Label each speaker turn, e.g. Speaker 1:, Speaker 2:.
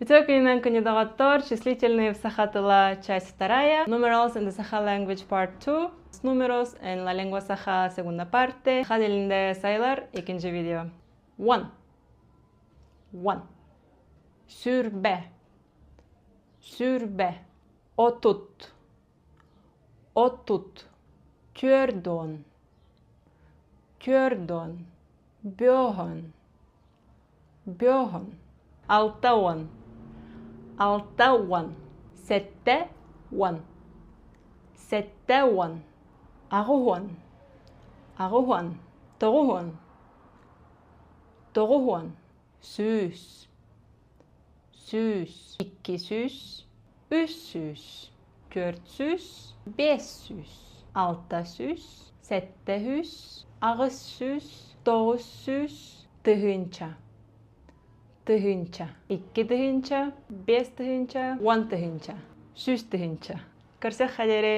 Speaker 1: Үтүө күнүнэн күнү доҕоттор, числительные в саха тыла, часть вторая, numerals in the Sakha language part 2, números en la lengua sakha segunda parte, Саха dilinde sayılar ikinci video. One. One. Сүүрбэ. Сүүрбэ. 30. 30. 40. 40. Биэс уон. Биэс уон. 60. 60. 70. 70. 80. 80. 90. 90. 100. 100. 200. 300. 400. 500. 600. 700. 800. 900. 1000. 1000. 2000. 5000. 10,000. 100,000. Көрсүөххэ диэри.